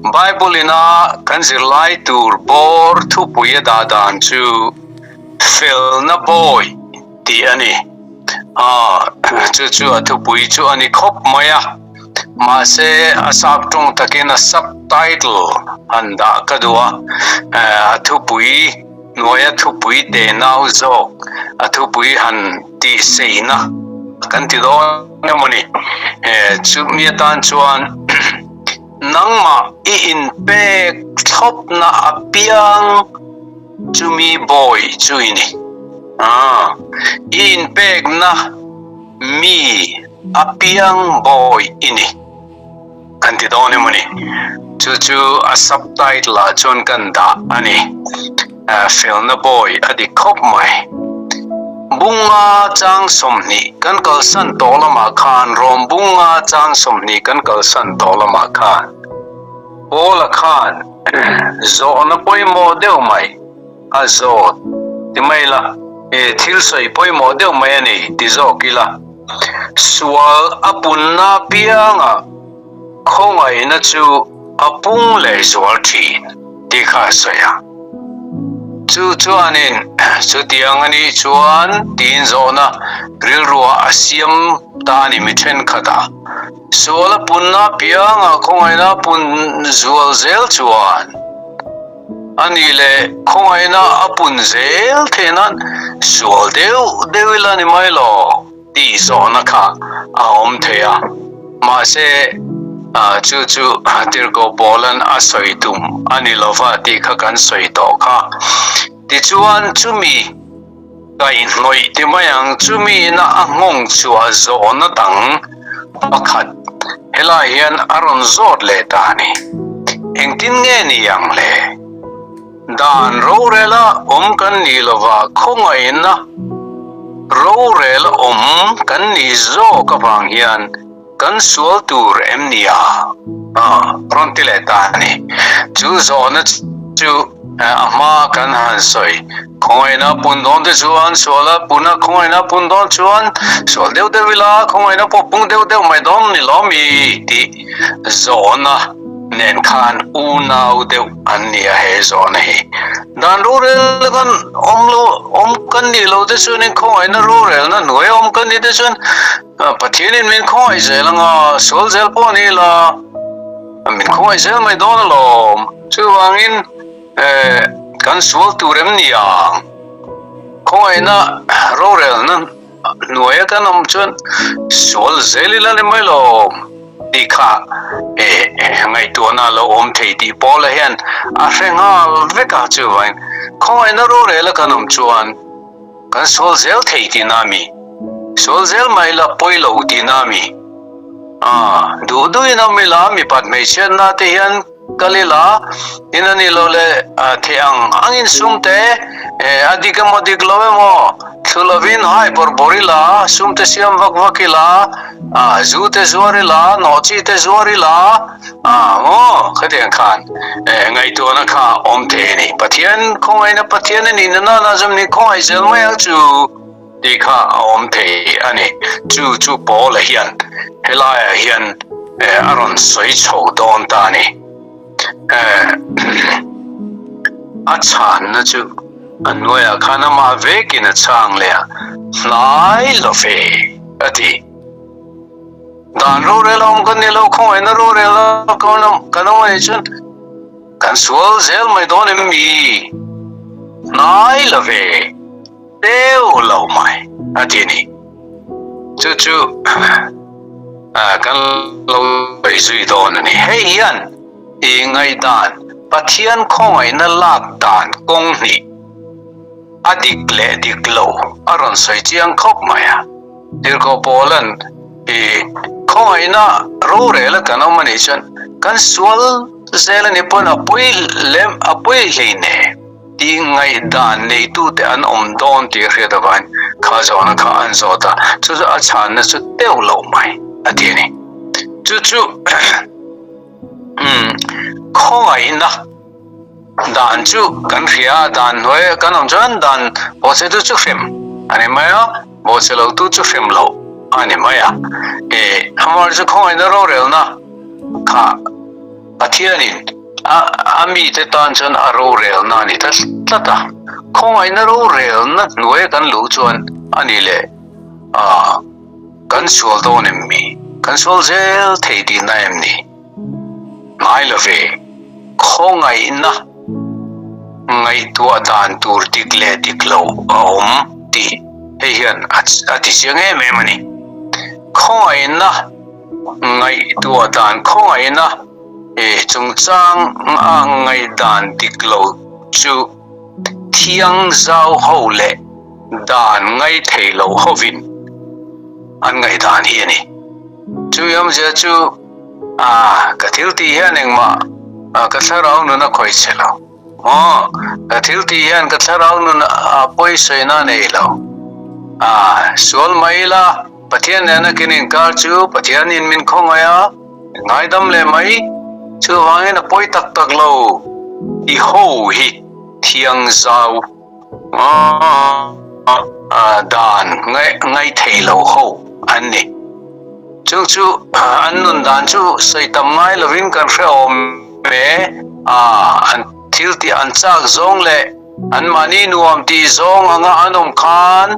Bible ina kan zirlai tur bawr thupui a dah dan chu Felna Bawi tih a ni. Chu chu a thupui chu a ni khawp mai a. Mahse a sap tawng takin a subtitle han dah ka duh a, a thupui hnuaia thupui te nau zawk a thupui han tih seina kan ti dawn emaw ni. Chumi atan chuan nangmah i inpek thlawpna apiang chumi bawi chu i ni. I inpekna mi apiang bawi i ni kan ti dawn emaw ni. Chu chu a subtitle ah chuan kan dah a ni. Felna bawi a dik khawp mai. Bunga chang 20 kan kalsan tawh lamah khan Rom bunga chang 20 kan kalsan tawh lamah khan Paula khan zawhna pawimawh deuh mai a zawt ti mai la, thil sawi pawimawh deuh mai a ni ti zawk ila, sual a punna apiangah khawngaihna chu a pung leh zual thin tih kha a sawi a. Chu chuanin chutiang a nih chuan tiin zawhna rilruah a siam ta a ni mi thenkhatah. Sual a punna apiangah khawngaihna a pun zual zel chuan a nih leh khawngaihna a pun zel theih nan sual deuh deuh ila ni mai lo tih zawhna kha a awm thei a. Mahse, chu chu Tirhkoh Paula'n a sawi tum a ni lova tih kha kan sawi tawh kha. Tichuan, chumi Kaihhnawih ti mai ang chumi ina a nghawng chhuah zawhna dang pakhat helai hian a rawn zawt leh ta a ni. Engtin nge ni ang le? Dan rorela awm kan nih lova khawngaihna rorela awm kan nih zawk avang hian Kan sual tur em ni a? Rawn ti leh ta a ni. Chu zawhna chu a hma kan han sawi. Khawngaihna pun dawn te chuan sual a pun a, khawngaihna pun dawn chuan sual deuh deuh ila, khawngaihna pawh pung deuh deuh mai dawn ni lo mi tih zawhna nen khan unau deuh an ni a he zawhna hi. Dan rorel kan awm lo awm kan nih lo te chuanin khawngaihna rorelna hnuaia awm kan nih te chuan Pathianin min khawngaih zel anga, sual zel pawh ni ila, min khawngaih zel mai dawn alawm. Chuvangin kan sual tur em ni ang? Khawngaihna rorelna hnuaia kan awm chuan sual zel ila ni mai lawm tih kha ngaihtuahna a lo awm thei tih Paula hian a hre nghal vek a. Chuvangin khawngaihna rorela kan awm chuan Kan sual zel thei tihna a mi? Sual zel mai la pawi lo tihna a mi? Aaa, duh duhin awm ila, mipat hmeichhiatna te hian kal ila, in a ni lo le thei ang angin sum te a dik emaw dik lo emaw thlu lovin hai bawrh bawrh ila, sum te siam vak vak ila, zu te zuar ila, nawhchi te zuar ila, Ah maw khatiang khan ngaihtuahna kha awm thei a ni. Pathian khawngaihna Pathian a nih na nana zawm ni khawngaih zel mai ang chu tih kha a awm thei a ni. Chu chu Paula hian helaiah hian a rawn sawi chho dawn ta a ni. A chhanna chu a hnuaiah khan amah vekin a chhang leh a, hnai lo ve a ti. Dan rorel a awm kan ni lo, khawngaihna rorel a kan awm a nih chuan kan sual zel mai dawn em mi? Hnai lo ve, deuh lo mai a ti a ni. Chu chu kan lo sawi zui dawn a ni. Hei hian i ngaihdan Pathian khawngaihna lak dan kawng hnih a dik leh dik lo a rawn sawi chiang khawp mai a. Tirhkoh Paula'n i khawngaihna rorel a kan awm a nih chuan kan sual zel a ni pawn a pawi lem a pawi hleine tih ngaihdan neitute an awm dawn tih a hriat avangin kha zawhna kha an zawt a, chu chu a chhanna chu deuh loh mai a ti a ni. Chu chu khawngaihna Dan chu kan hria a, dan hnuai kan awm chuan dan bawhchhe tu chu hrem a ni mai a, bawhchhe lo tu chu hrem loh a ni mai a. E, amar chu khawngaihna rorelna kha Pathianin a a mite tan chuan a rorelna a ni ta tlat a, khawngaihna rorelna hnuaia kan luh chuan a ni leh a, kan sual dawn em mi? Kan sual zel thei tihna em ni? Ngai lo ve, khawngaihna ngaihtuah dan tur dik leh dik lo a awm tih hei hian a ti chiang em em a ni. Khawngaihna ngaihtuah dan khawngaihna chungchang a ngaihdan dik lo chu thiang zau ho leh dan ngaithei lo hovin an ngaihdan hi a ni. Chu awmzia chu a ka thil tih hian engmah ka thlarau nun a khawih che lo. Maw? Ka thil tih hian ka thlarau nun a pawisawi na nei lo. A sual mai ila Pathian nena kin inkar chu Pathianin min khawngaih a, ngaidam leh mai. Chuvangin a pawi tak tak lo. I ho hi thiang zau dan ngaithei lo ho an ni. Chung chu an nun dan chu sawi tam ngai lovin kan hrehawm e, an thil tih an chak zawng leh anmahni nuam tih zawng anga an awm khan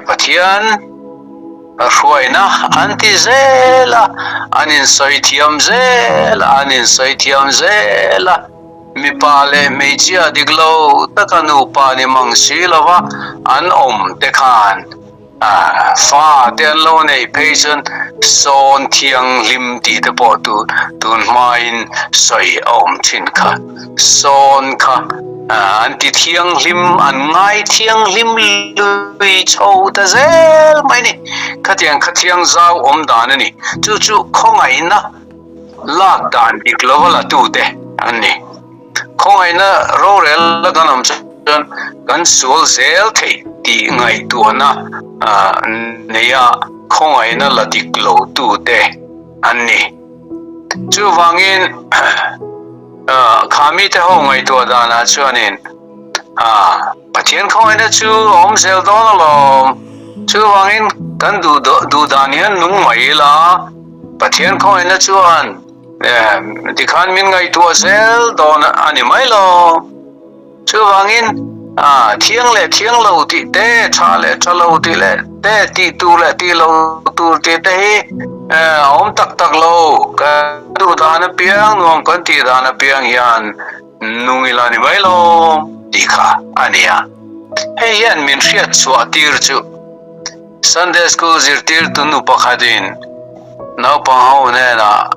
Pathian hruaina an ti zel a, an insawi thiam zel a, an insawi thiam zel a. Mipa leh hmeichhia dik lo taka nupa ni mang si lova an awm te khan fa te an lo neih phei chuan sawn thianghlim tih te pawh tu tun hmain sawi a awm thin kha. Sawn kha an ti thianghlim, an ngai thianghlim lui chho ta zel mai ni. Khatiang kha thiang zau awm dan a ni. Chu chu khawngaihna Lak dan dik lova la tute an ni. Khawngaihna rorel la kan awm chuan kan sual zel theih tih ngaihtuahna neia khawngaihna la dik lo tute an ni. Chuvangin kha mite ho ngaihtuah danah chuanin Pathian khawngaihna chu a awm zel dawn alawm. Chuvangin kan duh dan hian nung mai ila. Pathian khawngaihna chuan tikhan min ngaihtuah zel dawn a ni mai lo. Chuvangin thiang leh thiang lo tih te, tha leh tha lo tih leh te, tih tur leh tih lo tur tih te hi a awm tak tak lo. Kan duh dan apiang, nuam kan tih dan apiang hian nung ila ni mai lo tih kha a ni a. Hei hian min hriat chhuah tir chu. Sunday School zirtirtu nu pakhatin naupang ho hnenah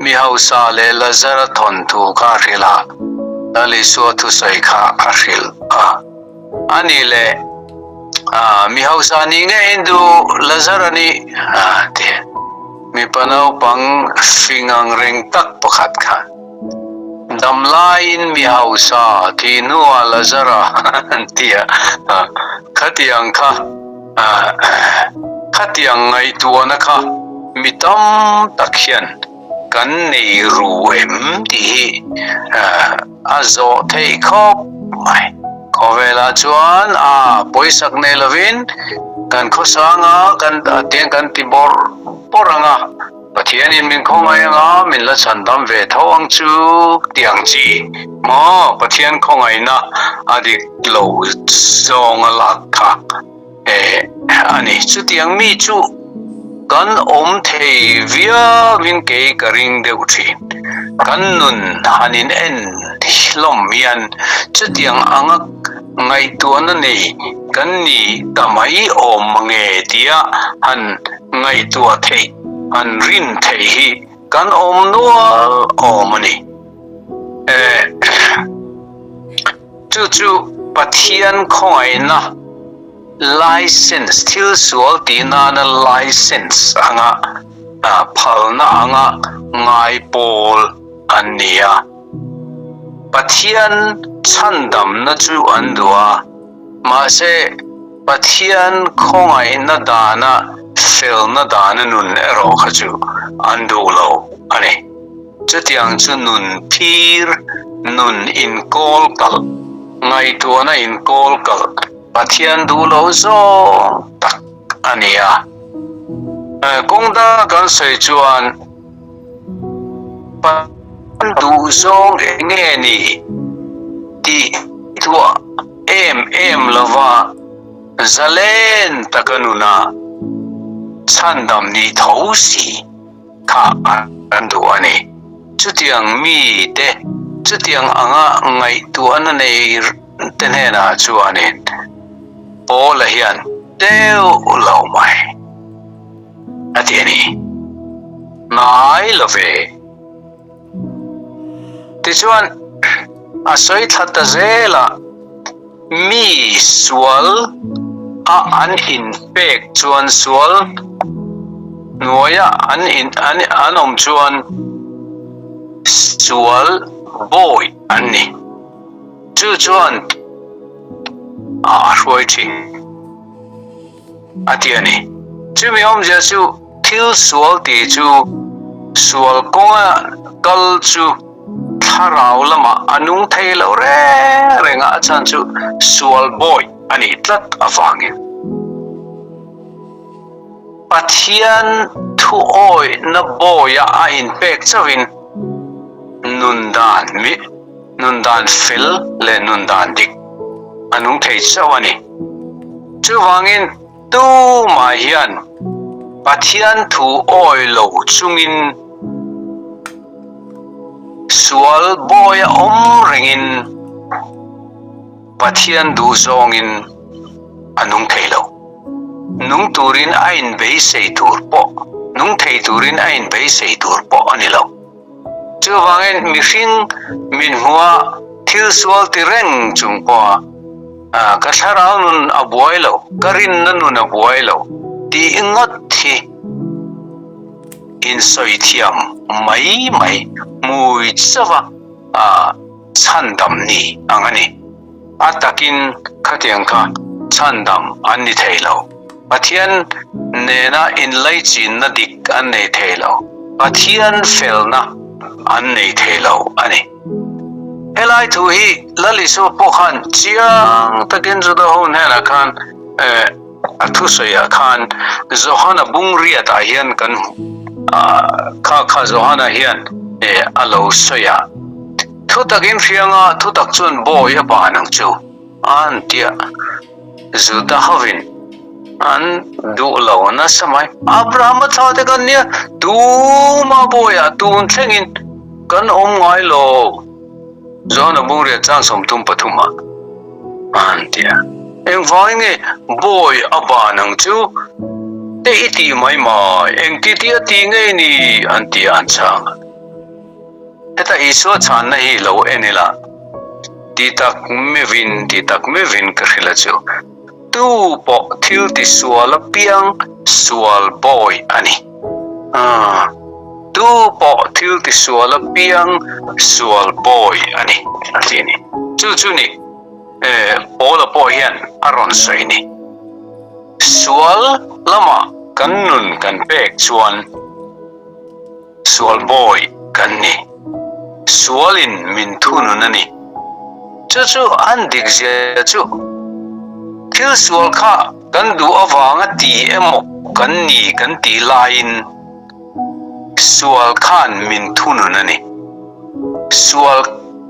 mi hausa leh Lazara thawnthu kha a hrilh a, Lal Isua thusawi kha a hrilh a. A nih leh, Mi hausa nih nge in duh Lazara nih? a ti. Mipa naupang fing ang reng tak pakhat kha dam laiin mi hausa tih hnuah Lazara an ti a, khatiang kha khatiang ngaihtuahna kha mi tam tak hian kan nei ru em tih hi a zawh theih khawp mai. Khawvelah chuan a pawisak nei lovin kan khawsanga kan tiang kan ti bawrh bawrh ang a, Pathianin min khawngaih ang a, min la chhandam ve tho ang chu tih ang chi maw? Pathian khawngaihna a dik lo zawng a lak kha a ni. Chutiang mi chu kan awm thei viauin kei ka ring deuh thin. Kan nun han in en hlawm hian chutiang anga ngaihtuahna nei kan ni ta mai awm mange tia han ngaihtuah theih, an rin theih hi kan awm nual awm a ni. Chu chu Pathian khawngaihna license, thil sual tih nana license anga phalna anga ngai pawl an ni a. Pathian chhandamna chu an duh a, mahse Pathian khawngaihna dana felna dana nun erawh kha chu an duh lo a ni. Chutiang chu nun phir, nun inkawl kalh, ngaihtuahna inkawl kalh, Pathian duh lo zawng tak a ni a. Kawng danga kan sawi chuan. duhzawng enge ni tih tuah em em lova zalen taka nuna chhandam nih tho si kha an duh a ni. Chutiang mite chutiang anga ngaihtuahna nei te hnenah chuanin Paula hian deuh lo mai a ti a ni. Hnai lo ve. Tichuan a sawi thla ta zel a, mi sual a an inpek chuan sual hnuaia an in an an awm chuan sual bawi an ni. Chu chuan a hruai thin a ti a ni. Chumi awmzia chu thil sual tih chu sual kawnga kal chu thlarau lamah a nung thei lo reng reng a, a chhan chu sual bawi a nih tlat avangin. Pathian thu awihna bawia a inpek chauhin nun dan mi nun dan fel leh nun dan dik a nung thei chauh a ni. Chuvangin tumah hian Pathian thu awih lo chungin sual bawia awm rengin Pathian duh zawngin a nung thei lo. Nung turin a inbeisei tur pawh, nung thei turin a inbeisei tur pawh a ni lo. Chuvangin mihring min hmua thil sual ti reng chung pawha ka thlarau nun a buai lo, ka rinna nun a buai lo tih ngawt hi insawi thiam mai mai hmui chauha chhandam ni ang a ni. A takin khatiang kha chhandam an ni thei lo. Pathian nena inlaichinna dik an nei thei lo. Pathian felna an nei thei lo a ni. Helai thu hi Lal Isua pawh khan chiang takin Juda ho hnenah khan a thusawiah khan Johana bung riatah hian kan kha kha Johana hian a lo sawi a. Thutak in hrianga thutak chuan bawi a ban ang chu an tia Juda hovin an duh lo nasa mai. Abrahama thla te kan nia tuma bawiah tun thlengin kan awm ngai lo. Johana bungriat chang 33 ah an tia. Engvangin nge bawi a ban ang chu te i tih mai mai engti tih a ti ngei ni an tia an chhang a. Heta Isua chhanna hi lo en ila, ti tak meuhin, ti tak meuhin ka hrilh a chu. Tu pawh thil ti sual apiang sual bawi a ni. Aaa, tu pawh thil ti sual apiang sual bawi a ni, a ti a ni. Chu chu ni, eh, Paula pawh hian a rawn sawi ni. Sual lama kan nun kan pek chuan, Sual bawi kan ni. Sualin min thunun a ni. Chu chu an dik zia chu thil sual kha kan duh avanga ti emaw kan ni kan tih laiin sual khan min thunun a ni. Sual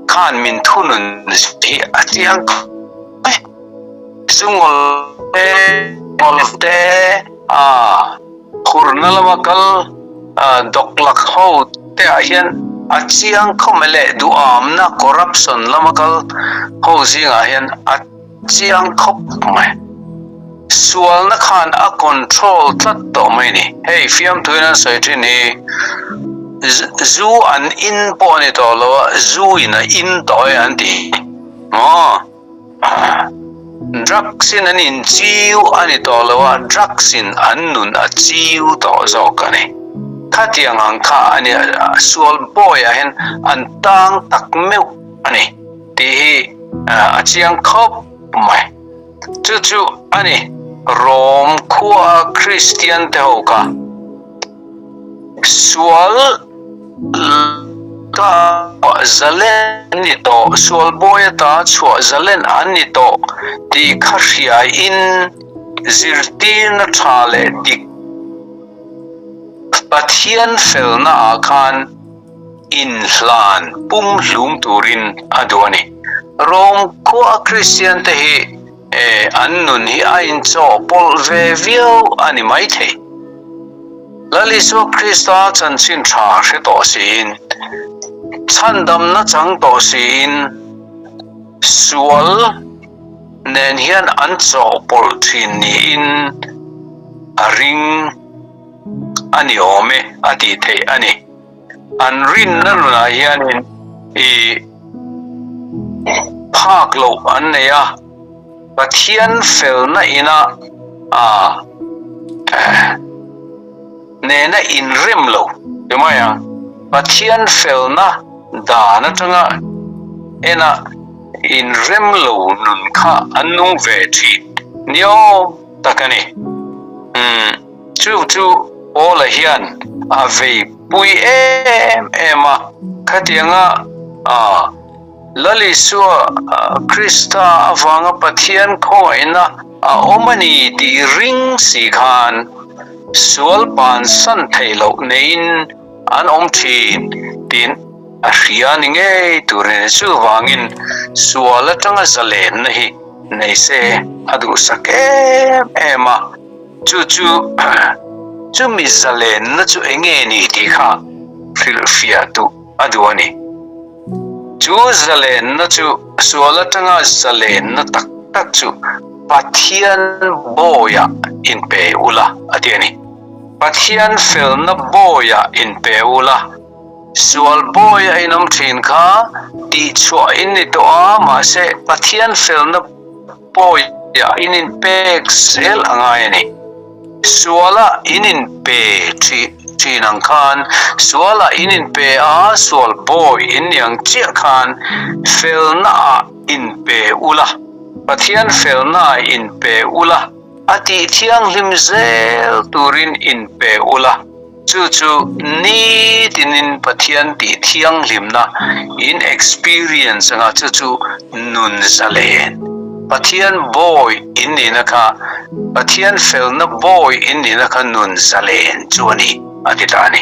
khan min thunun hi a chiang khawp mai. Zungawl te, ngawl te, a. Khurna lama kal dawklak ho te ah hian a chiang khawm e leh duhamna corruption lama kal ho zingah hian a chiang khawp mai. Sualna khan a control tlat tawh mai ni. Hei fiamthuin an sawi thin hi zu an in pawh a ni tawh lo a, zu in a in tawh e an ti maw? Drugs in an inchiu a ni tawh lo a, drugs in an nun a chiu tawh zawk a ni. Khatiang ang kha a ni a, sual bawiah hian an tang tak meuh a ni tih hi a chiang khawp mai. Chu chu a ni Rom khua Kristian te ho kha sual Ka zalen an ni tawh, sual bawi ata chhuah zalen an ni tawh tih kha hriaiin zirtirna tha leh dik Pathian felnaah khan. inhlan pumhlum turin a duh a ni. Rom khua Kristian te hi an nun hi a inchawhpawlh ve viau a ni maithei. Lal Isua Krista chanchin tha hre tawh siin, chhandamna chang tawh siin, sual nen hian an chawhpawlh thin niin a ring a ni awm e a tih theih a ni. An rinna nunah hianin i phak loh an nei a, Pathian felna ina a nena inrem lo ti mai ang. Pathian felna dan atanga ena inrem lo nun kha an nung ve thin niawm tak a ni. Umm, chu chu Paula hian a vei pui em em a, khatianga a Lal Isua Krista avanga Pathian khawngaihna a awm a ni tih ring si khan sual bansan theih loh neiin an awm thin tiin a hria ni ngei tur a ni. Chuvangin sual atanga zalenna hi nei se a duhsak em em a, chu chu chumi zalenna chu enge ni tih kha hrilhfiah duh a duh a ni. Chu zalenna chu sual atanga zalenna tak tak chu Pathian bawiah inpe ula a ti a ni. Pathian felna bawiah inpe ula, sual bawi a inawm thin kha tihchhuah in ni tawh a, mahse Pathian felna bawiah in inpek zel a ngai a ni. Suala in inpe thin ang khan, suala in inpe a, sual bawi in ni ang chiah khan felnaah inpe ula, Pathian felnaah inpe ula, a tih thianghlim zel turin inpe ula. Chu chu nitinin Pathian tih thianghlimna in experience anga chu chu nun zalen. Pathian bawi in nihna kha, Pathian felna bawi in nihna kha nun zalen chu a ni, a ti ta a ni.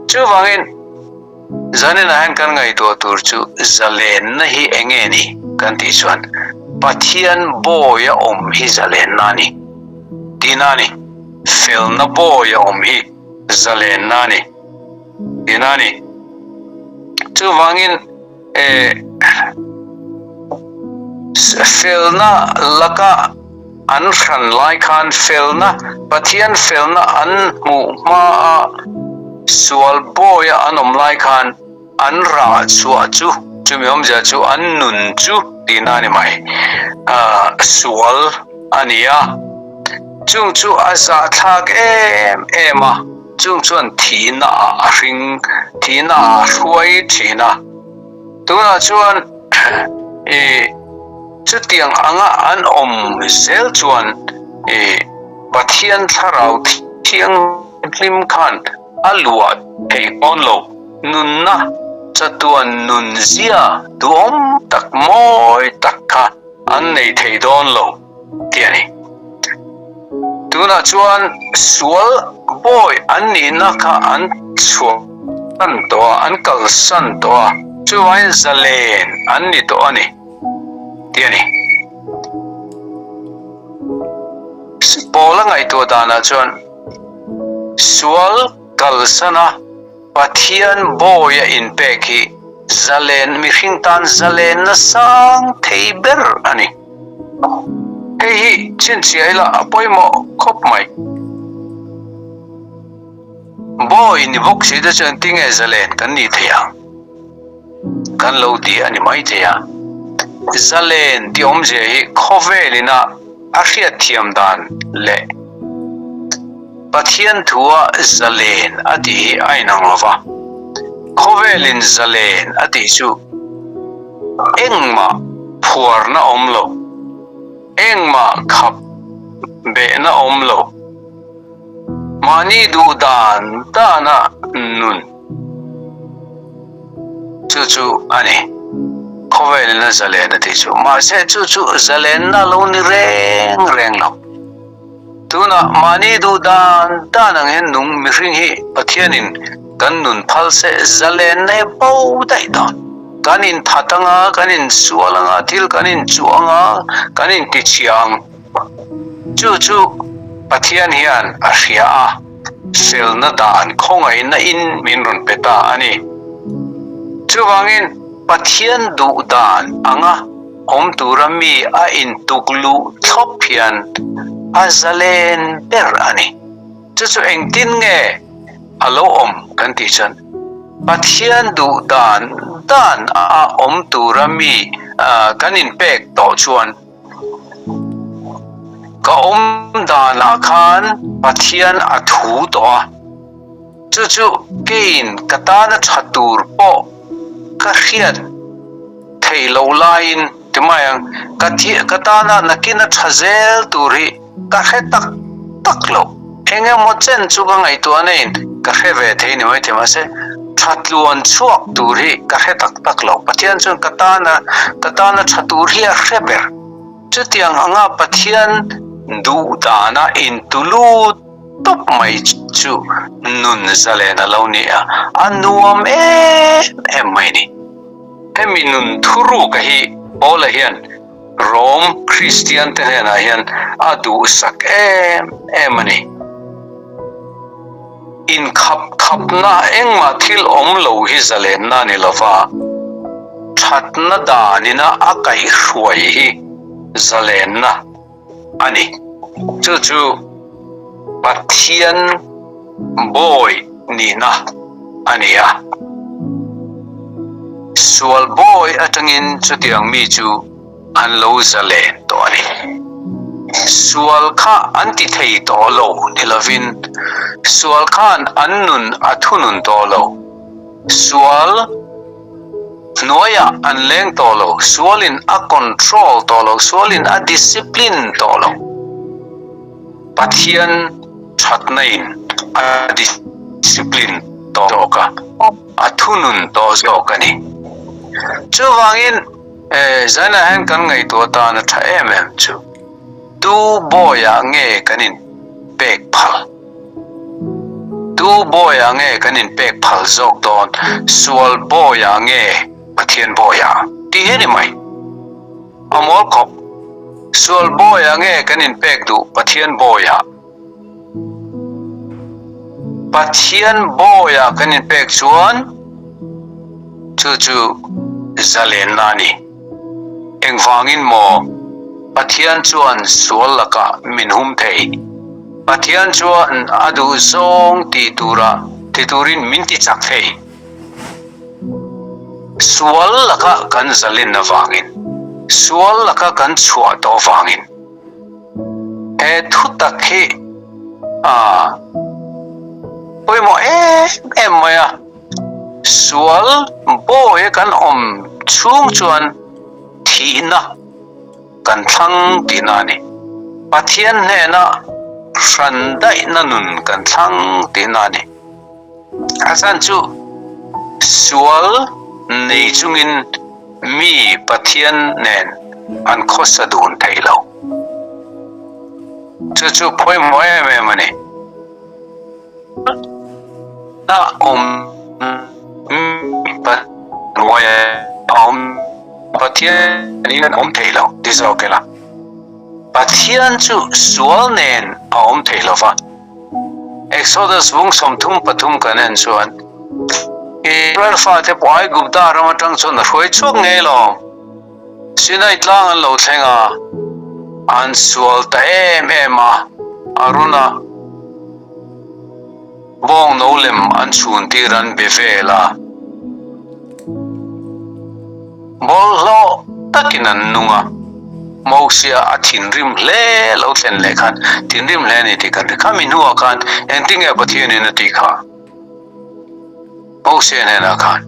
Chuvangin zaninah hian kan ngaihtuah tur chu zalenna hi eng nge ni kan tih chuan Pathian bawi a awm hi zalenna a ni tihna a ni. Felna bawi a awm hi zalenna a ni tihna a ni. Chuvangin eh felna laka an hran lai khan felna, Pathian felna an hmuh hmaa sual bawia an awm lai khan An rah chhuah chu, chumi awmzia chu an nun chu tihna a ni mai. Sual a ni a, chung chu a zahthlak em em a, chung chuan thihna ah a hring, thihna ah a hruai thin a. Tunah chuan i chutiang anga an awm zel chuan i Pathian thlarau thianghlim khan a luah thei dawn lo. Nunna chatuan nun zia duhawm tak mawi tak kha an nei thei dawn lo tih a ni. Tunah chuan sual bawi an nihna kha an chhuah san tawh a, an kalsan tawh a, chuvangin zalen an ni tawh a ni tih a ni. Paula ngaihtuah danah chuan sual kalsana Pathian bawi a inpek hi zalen mihring tan zalenna sang thei ber a ni. Hei hi chhinchhiah ila a pawimawh khawp mai. Bawi ni bawk si te chuan tinge zalen kan nih theih ang? Kan lo ti a ni maithei a. Zalen tih awmzia hi khawvel ina a hriatthiam dan leh Pathian thua zalen a tih hi a inang lo va. Khawvelin zalen a tih chu engmah phuarna awm lo, engmah khap behna awm lo, mahni duh dan dana nun chu chu a ni. Khawvelin a zalen a tih chu. Mahse chu chu zalenna lo ni reng reng lo. Tunah mahni duh dan dan ang hian nung mihring hi Pathianin. Kan nun phal se zalenna hi bo daih dawn. Kan inthat anga, kan insual anga, thil kan inchuh anga, kan intichhia ang. Chu chu Pathian hian a hria a, felna dan khawngaihna in min rawn pe ta a ni. Chuvangin Pathian duh dan anga awm tura mi a intuk luh thlawp hian a zalen ber a ni. Chu chu engtin nge a lo awm kan tih chuan Pathian duh dan dan a awm tura mi kan inpek tawh chuan ka awm danah khan Pathian a thu tawh a, chu chu keiin ka tana tha tur pawh ka hriat theih loh laiin ti mai ang, ka ka tana nakin a tha zel tur hi ka hre tak tak lo. Eng emaw chen chu ka ngaihtuah naiin ka hre ve thei ni maithei mahse tha tluan chhuak tur hi ka hre tak tak lo. Pathian chuan ka tana ka tana tha tur hi a hre ber. Chutiang anga Pathian duh dana intulut tawp mai chu nun zalen a lo ni a, a nuam em em mai ni. Hemi nun thuruk a hi Paula hian Rom Kristian te hnenah hian a duhsak em em a ni. Inkhap khapna engmah thil awm lo hi zalenna a ni lova, thatna danina a kaihhruai hi zalenna a ni. Chu chu Pathian bawi nihna a ni a. Sual bawi atangin chutiang mi chu an lo zalen tawh a ni. Sual kha an ti thei tawh lo ni lovin, sual khan an nun a thunun tawh lo. Sual hnuaiah an leng tawh lo, sualin a control tawh lo, sualin a discipline tawh lo. Pathian thatna in a discipline tawh zawk a, a thunun tawh zawk a ni. Chuvangin zanah hian kan ngaihtuah tan a tha em em chu, tu bawiah nge kan in pek phal? Tu bawiah nge kan in pek phal zawk dawn? Sual bawiah nge Pathian bawiah? Tih hi a ni mai. A mawl khawp. Sual bawiah nge kan inpek duh Pathian bawiah? Pathian bawiah kan inpek chuan chu chu zalenna a ni. Engvangin maw Pathian chuan sual lakah min hum thei? Pathian chuan a duh zawng ti tura ti turin min ti chak thei. Sual laka kan zalin avangin, sual laka kan chhuah tawh avangin he thutak hi a pawimawh em em mai a. Sual bawi kan awm chhung chuan thihna kan thlang tihna a ni. Pathian hnena hran daihna nun kan thlang tihna a ni. A chhan chu sual nei chungin mi Pathian nen an khawsa dun thei lo. Chu chu pawimawh em em a ni. A awm awm Pathian in an awm thei lo ti zawk ila. Pathian chu sual nen a awm thei lo va. Exodus bung 33 kan en chuan Israel fate pawh Aigupta ram atang chuan a hruai chhuak ngei lo. Sinai tlang an lo thleng a, an sual ta em em a, Aruna bawng no lem an chhun tir an be vel a. Bawlhhlawh takin an nung a, Mosia a thinrim hle lo thlen leh khan thinrim hle a ni tih kan hria. Khami hnuah khan engtin nge Pathianin a tih kha? Mosia hnenah khan,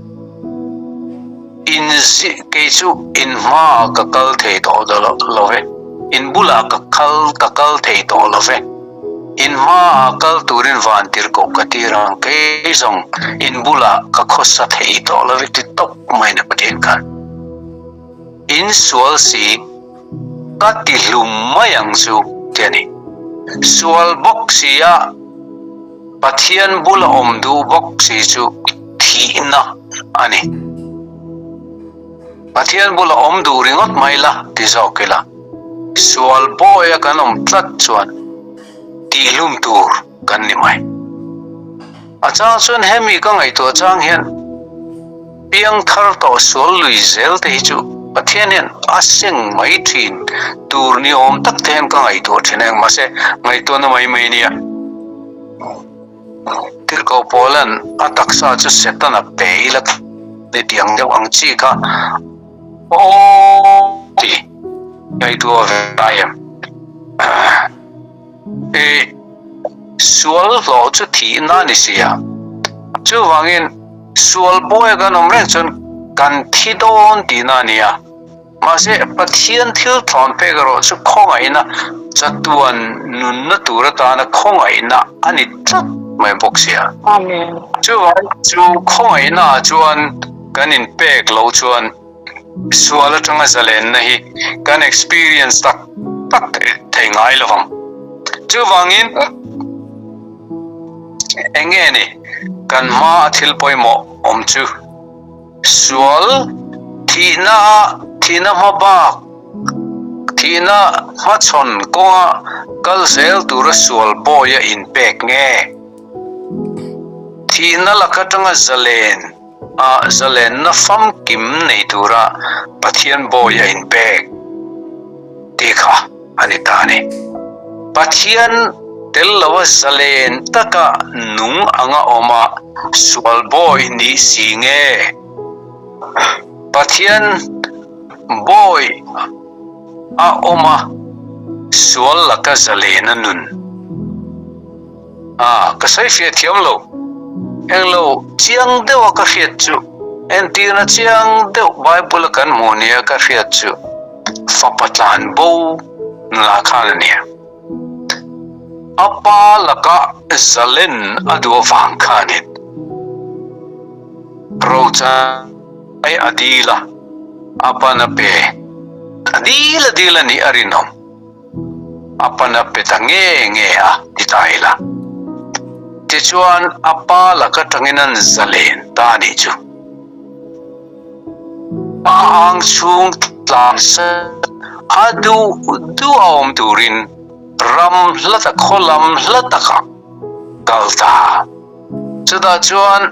In kei chu in hmaah ka kal thei tawh lo ve, in bulah ka kal ka kal thei tawh lo ve. In hmaah kal turin vantirhkoh ka tir ang, kei zawng in bulah ka khawsa thei tawh lo i ti tawp mai na Pathian khan. In sual si, ka ti hlum mai ang chu ti a ni. Sual bawk si a. Pathian bula awm duh bawk si chu thihna a ni. Pathian bula awm duh ringawt mai la ti zawk ila, sual bawia kan awm tlat chuan tihlum tur kan ni mai. A chang chuan hemi ka ngaihtuah chang hian piang thar tawh sual lui zel te hi chu Pathian hian a seng mai thin tur ni awm tak te hian ka ngaihtuah thin a, engmahse ngaihtuahna mai mai nia. Tirhkoh Paula'n a taksa chu Setana pe ila ni tiang deuh ang chi kha aw ti ngaihtuah ve ta em? I sual hlawh chu thihna a ni si a, chuvangin sual bawia kan awm reng chuan kan thi dawn tihna a ni a. Mahse, Pathian thil thlawn pek erawh chu khawngaihna chatuan nunna tur atana khawngaihna a ni tlat mai bawk si a. Chuvangin chu khawngaihnaah chuan kan inpek loh chuan Sual atanga zalenna hi kan experience tak tak thei ngai lo vang. Chuvangin eng nge ni kan hma a thil pawimawh awm chu? Sual thihna a thihna hma bak, thihna hmachhawn kawnga kal zel tura sual bawi a inpek nge? Thihna lak atanga zalen a zalenna famkim nei tura Pathian bawi a inpek tih kha a ni ta a ni. Pathian tel loa zalen taka nung anga awma sual bawi nih si nge? Pathian bawi a awma sual laka zalen a nun. A, ka sawi hriat thiam lo. Englo chiang deuha ka hriat chu, entirna chiang deuh Bible-a kan hmuh nia ka hriat chu fapa tlan bo nula khan a nia. A pa laka zalen a duh avang khanin Rochai a dil a, a pan a pe. A dil a dil a nih a rinawm. A pan a pe ta nge nge a ti ta ila. Tichuan a pa lak atangin an zalen ta a nih chu. A ang chhung tlan sa a duh duh a awm turin ram hla tak khaw lam hla takah kal ta. Chutah chuan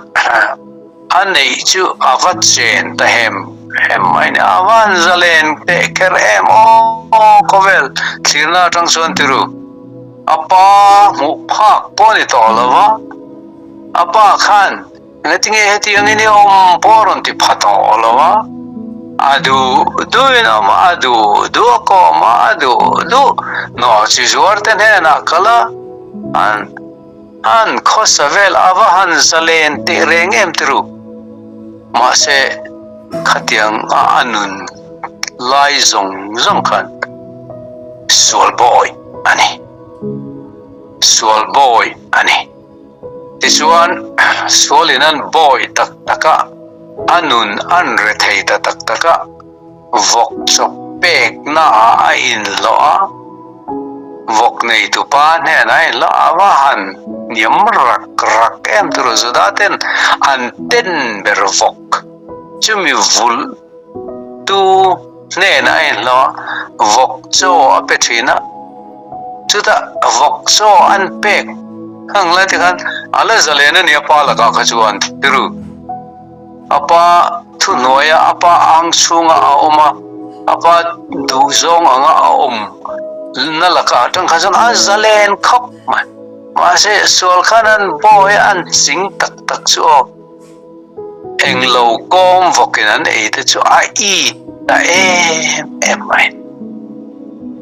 A neih chu a va chen ta hem hem mai ni. A va han zalen teh kher em aw khawvel thlirna atang chuan ti ru. A pa hmuh phak pawh a ni tawh lo va, a pa khan engatinge hetiangin i awm pawh a rawn ti pha tawh lo va, a duh duhin a awm a, a duh duh a kawm a, a duh duh nawh chi zuar te hnenah kal a, an. An khawsa vel a va han zalen teh reng em ti ru. Mahse, khatiang a a nun lai zawng zawng khan sual bawi a ni. Sual bawi a ni. Tichuan, sualin an bawi tak tak a, a nun an rethei ta tak tak a. Vawk chawp pekna ah a inhlawh a, vawk neitu pa hnenah a inhlawh a, va han hniam rak rak em tur Juda ten an ten ber vawk chumi vulh tu hnenah a inhlawh a, vawk chaw a pe thin a, chutah vawk chaw an pek hang lai te khan a la zalen a nia pa lakah kha chuan tiru. A pa thuhnuaia a pa ang chhunga a awm a, a pa duhzawng anga a awm na lakah atang kha chuan a zalen khawp mai. Mahse, sual khan an bawi a, an ching tak tak chu aw. Englo kawm vawkin an ei te chu a it ta em em mai.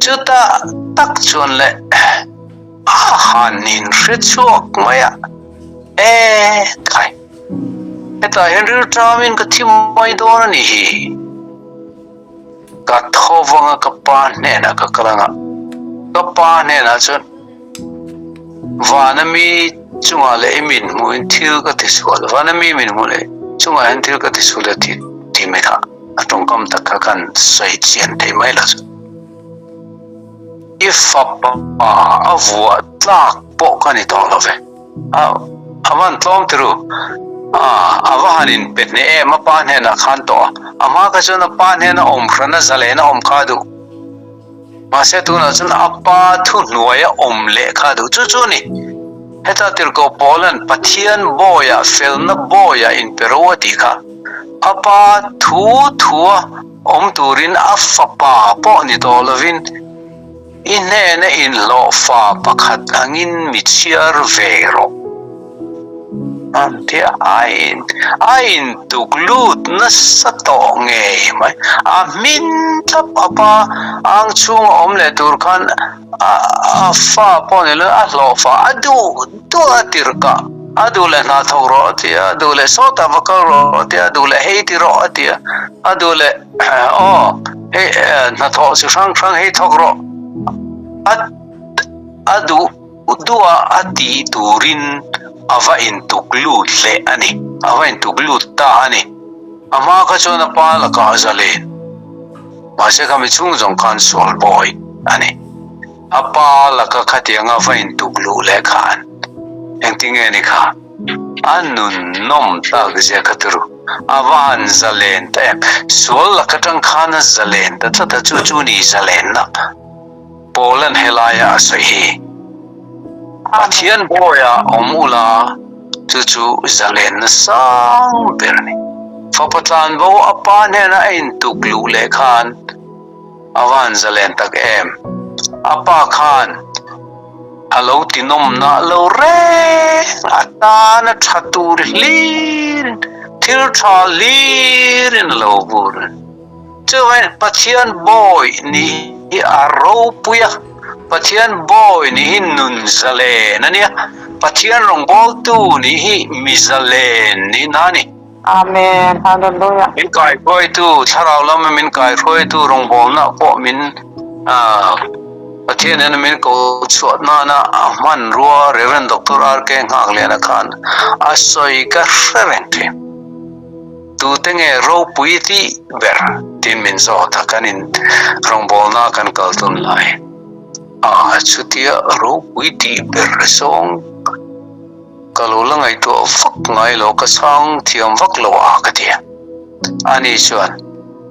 Chutah tak chuan le a han inhre chhuak mai a, E khai! Hetah hian rilṭamin ka thi mai dawn a ni hi. Ka tho vang a, ka pa hnenah ka kal ang a, ka pa hnenah chuan vana mi chungah leh i min hmuhin thil ka ti sual, vana mi min hmuh leh chungah hian thil ka ti sual a ti ti mai kha a tawngkam tak kha kan sawi chian thei mai lo chu. I fapa a vuah tlak pawh ka ni tawh lo ve. A a van tlawm tiru. A a va han in pe hneh em a pa hnenah khan tawh a. A hma kha chuan a pa hnena awm hrana zalena awm kha a duh. Mahse tunah chuan a pa thuhnuaia awm leh kha a duh. Chu chu a ni. Heta tirhkoh Paula'n Pathian bawiah felna bawiah inpe ro a tih kha. A pa thu thua awm turin a fapa pawh ni tawh lovin i hnena inhlawhfa pakhat angin mi chhiar ve rawh. An ti a, a in a intuk lut nasa tawh ngei mai. A hmin thlap a pa ang chhunga awm leh tur khan a a fa pawh ni lo a hlawhfa a duh duh a tirhkah a duh leh hna thawk rawh a ti a, a duh leh sawtah va kal rawh a ti a, a duh leh hei ti rawh a ti a, a duh leh aw hei hnathawh chi hrang hrang hei thawk rawh a a duh duh a a tih turin a va intuk lut leh a ni, a va intuk lut ta a ni. A hma kha chuan a pa lakah a zalen. Mahse kha mi chhung zawng khan sual bawi a ni. A pa laka khatianga va intuk luh leh khan engtinge ni kha a nun nawm tak zia kha turu a va han zalen ta em. Sual laka tang khan a zalen ta tlat a, chu chu ni zalenna Paula'n helaia a sawi hi. Pathian bawiah awm ula, chu chu zalenna sang ber a ni. Fapa tlanbo a pa hnena a intuk luh leh khan a va han zalen tak em! A pa khan a lo tinawmna lo reng a tana tha tur hlirin, thil tha hlirin a lo vur a ni. Chuvangin Pathian bawi nih hi a ropui a, Pathian bawi nih hi nun zalen a nia, Pathian rawngbawltu nih hi mi zalen nihna a ni. Amen. Hallelujah. Min kaihruaitu, thlarau lama min kaihruaitu rawngbawlna pawh min Pathian in min ko chhuah nana a hmanrua Rev. Doctor RK Nghakliana khan a sawi ka hre reng thin. Tute nge ropui tih ber tiin min zawt a, kan in rawngbawlna kan kal tun lai a, chutia ropui tih ber zawng ka lo la ngaihtuah vak ngai lo, ka chhang thiam vak lo a ka ti a. Ani chuan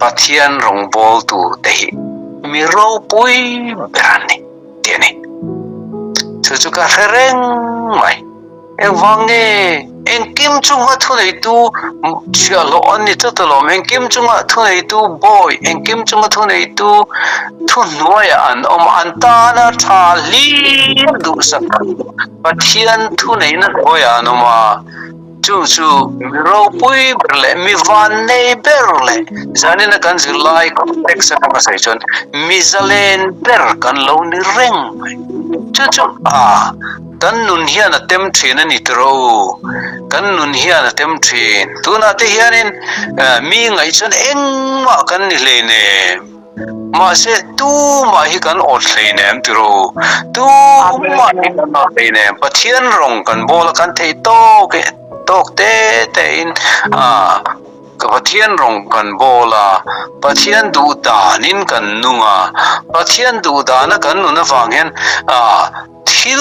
Pathian rawngbawltu te hi mi ropui ber an ni tih a ni. Chu chu ka hre reng mai. Engvang nge engkim chunga thuneitu chhiahhlawh an ni tlat alawm? Engkim chunga thuneitu bawi, engkim chunga thuneitu thuhnuaiah an awm a, an tana tha hlir duhsak Pathian thuneihna hnuaiah an awm a. Chung chu mi ropui ber leh mi vannei ber leh zanina kan zirlai context atanga sawi chuan mi zalen ber kan lo ni reng mai. Chu chu a kan nun hian a tem thin a ni tiro, kan nun hian a tem thin. Tunah te hianin mi ngaih chuan engmah kan ni hleinem. Mahse tumah hi kan awt hleinem tiro, tumah hi kan awt hleinem. Pathian rawng kan bawl a, kan theih tawk tawk te te in a ka Pathian rawng kan bawl a, Pathian duh danin kan nung a, Pathian duh dana kan nun avang hian a thil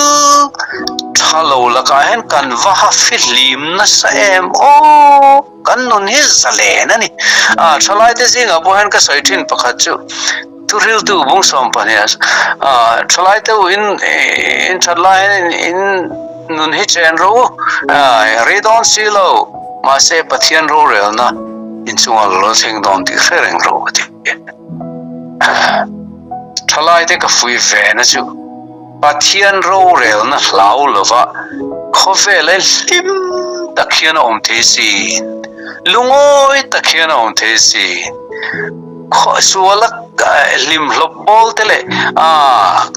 tha lo lakah hian kan va ha fihlim nasa em aw! Kan nun hi zalen a ni. A thalaite zingah pawh hian ka sawi thin pakhat chu thuhriltu bung 12 a thalaite u in in that lai hian in nun hi chen ro u rei dawn si lo mahse Pathian rorelna inchungah lo thleng dawn tih hre reng ro a ti. Thalaite ka fui ve na chu Pathian rorelna hlau lova khawvela hlim tak hian a awm thei si, lungawi tak hian a awm thei si. Suala hlim hlawp bawl te leh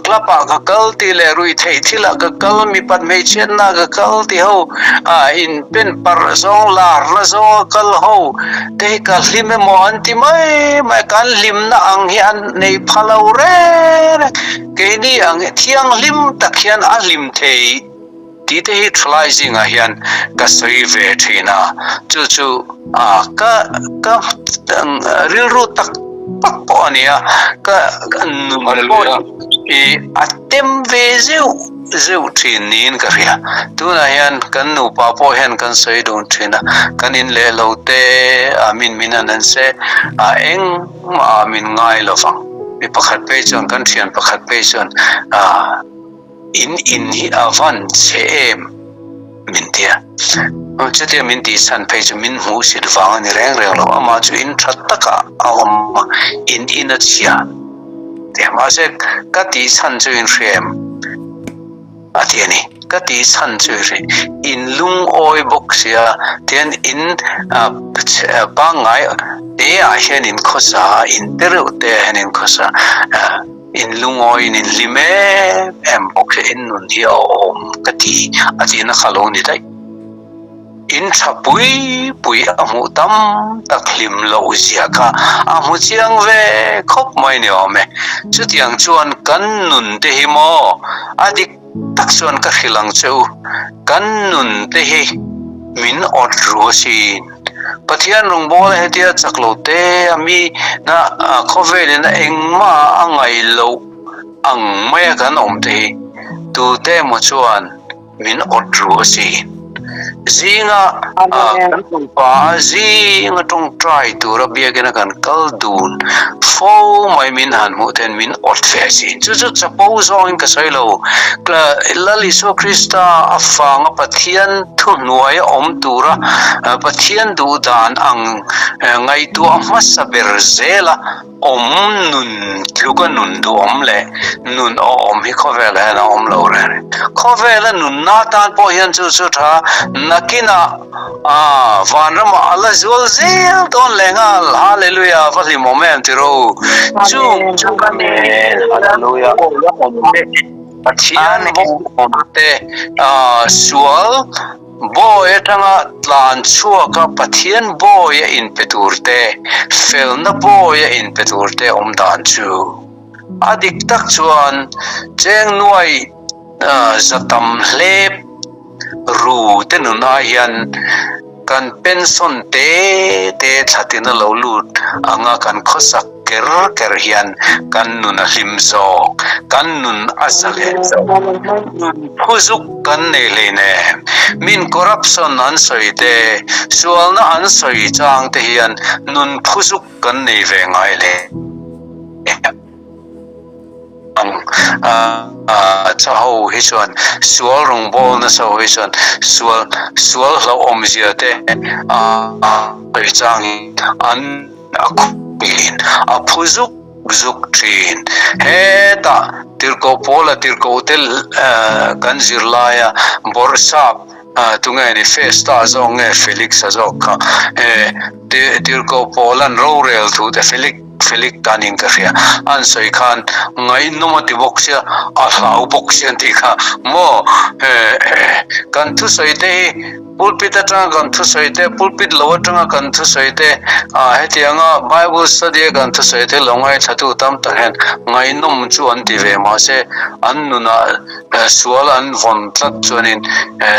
club ah ka kal tih leh ruih theih thil ah ka kal, mipat hmeichhiatna ah ka kal tih ho, in pen parh zawng larna zawng a kal ho te hi ka hlim emaw an ti mai mai, kan hlimna ang hi an nei pha lo reng reng. Keini ang thianghlim tak hian a hlim thei tih te hi thalai zingah hian ka sawi ve thin a, chu chu ka ka rilru tak tak pawh a ni a, ka nun pawh hi a tem ve zeuh. zeuh thin niin ka hria. Tunah hian kan nupa pawh hian kan sawi dun thin a, kan in leh lo te a min min han en se a engmah a min ngai lo vang. Mi pakhat phei chuan kan thian pakhat phei chuan a in in hi a van che em min ti a. Chutia min tih chhan phei chu min hmuh sit vang a ni reng reng lo, amah chu in tha takah a awm a, in in a chhia. Teh mahse ka tih chhan chu in hria em? A ti a ni. Ka tih chhan chu i hria. In lungawi bawk sia tian in pangngai te ah hian in khawsa a, in te reuh te ah hian in khawsa a, in lungawi in in hlim em em bawk sia in nun hi a awm ka ti a tihna kha lo ni daih. In tha pui pui a hmuh tam tak hlim loh zia kha a hmu chiang ve khawp mai ni awm e. Chutiang chuan kan nun te hi maw a dik tak chuan ka hrilh ang che u, kan nun te hi min awt ru asin. Pathian rawngbawla hetia chak lo te a mi na khawvelin a engmah a ngaih loh ang maia kan awm te hi tute emaw chuan min awt ru a si. Zinga kan nupa a zinga tawngtai tura biakina kan kal dun fo mai min han hmuh ten min awt ve a si. Chu chu chapo zawngin ka sawi lo. Lal Isua Krista a fanga Pathian thuhnuai a awm tura Pathian duhdan ang ngaihtuah hmasa ber zela Awm nun tluka nun duhawm leh nun awhawm hi khawvelah hian a awm lo reng reng. Khawvela nunna atan pawh hian chu chu tha nakinah ah vanramah a la zual zel dawn leh nghal. Hallelujah va hlimawm em tiro. Chung chu kan Hallelujah Pathian bawk te ah sual Bawi atanga tlan chhuaka Pathian bawi a inpe tur te, felna bawi a inpe tur te awm dan chu a dik tak chuan cheng nuai za tam hlep ru te nun ai hian kan pension te te thlatin a lo lut anga kan khawsak ker ker hian kan nun a hlim zawk, kan nun a zalen zawk. Nun phu zuk kan nei hleinem. Min corruption an sawi te, sualna an sawi chang te hian nun phu zuk kan nei ve ngai hle ang. Chaw ho hi chuan sual rawngbâwl nasa ho hi chuan sual sual hlauhawmzia te a sawi changin an a khuin a phu zuk zuk thin. Hetah Tirhkoh Paula tirhkoh te kan zir laia Bawrhsap tunge ni Festa zawk nge Felix-a zawk kha Tirhkoh Paula'n rorel thu te Felix Felix tanin ka hria an sawi khan ngaihnawm a ti bawk sia a hlau bawk sia an tih kha maw kan thusawi te hi Pulpit atanga kan thusawi te, pulpit lo atanga kan thusawi te, ah hetianga Bible study a kan thusawi te lo ngaithlatu tam tak hian ngaihnawm chu an ti ve mahse an nunah sual an vawn tlat chuanin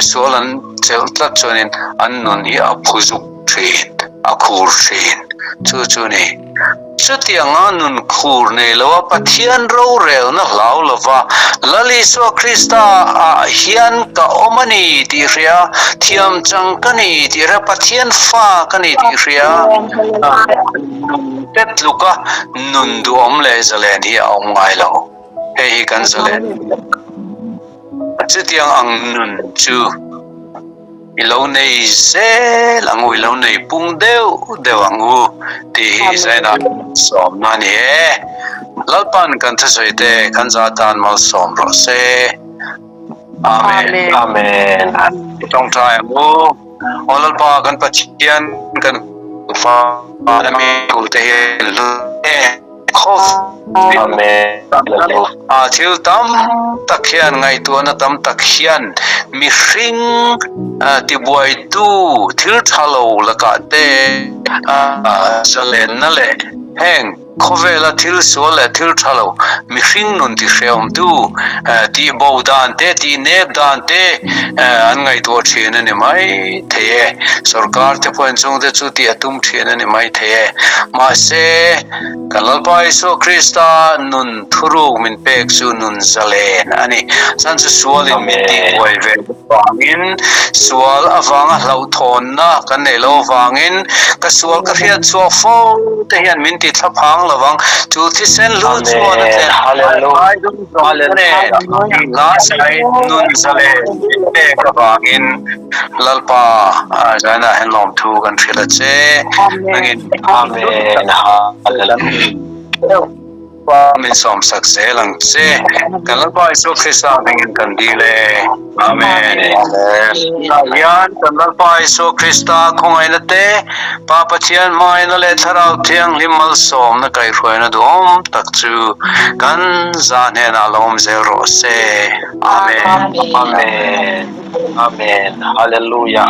sual an chelh tlat chuanin an nun hi a phu zuk thin, a khur thin chu chu ni. Chutianga nun khur nei loa Pathian rorelna hlau lova Lal Isua Krista ah hian ka awm a ni tih hria, thiam chang ka ni tih hria, Pathian fa ka ni tih hria, nun te tluka nun duhawm leh zalen hi a awm ngai lo. Hei hi kan zalen. Chutiang ang nun chu. I lo nei zel ang u, i lo nei pung deuh deuh ang u tih hi Zaina sawmna a ni e. Lalpan kan thusawi te kan za tan malsawm rawh se. Amen. Amen. Tawngtai ang u. Aw Lalpa kan Pathian kan fa mi te hi hlu e. A thil tam tak hian ngaihtuahna tam tak hian mihring tibuaitu thil tha lo lakah te zalenna leh heng Khawvela thil sual leh thil tha lo, mihring nun ti hrehawmtu, tih bo dan te, tih nep dan te an ngaihtuah thin a ni mai thei e. Sorkar te pawhin chungte chu tih a tum thin a ni mai thei e. Mahse, kan Lalpa Isua Krista nun thuruk min pek chu nun zalen a ni. Chan chu sualin min tihbuai ve avangin, sual avanga hlauhthawnna kan neih loh avangin ka sual ka hriat chhuak fo te hian min ti thlaphang lovang. Chu thisen hlu chuan a tlen ai dum zawng te nen hla sai nun zalen min pek avangin Lalpa zainah hian lawmthu kan hrilh a che. Nangin Amen. Hallelujah. Pa min sawmsak zel ang che. Kan Lalpa Isua Krista hmingin kan dil e. Amen. Tunah hian kan Lalpa Isua Krista khawngaihna te, Pa Pathian hmangaihna leh Thlarau Thianghlim malsawmna kaihhruaina duhawm tak chu kan za hnenah lo awm zel rawh se. Amen. Amen. Amen. Hallelujah.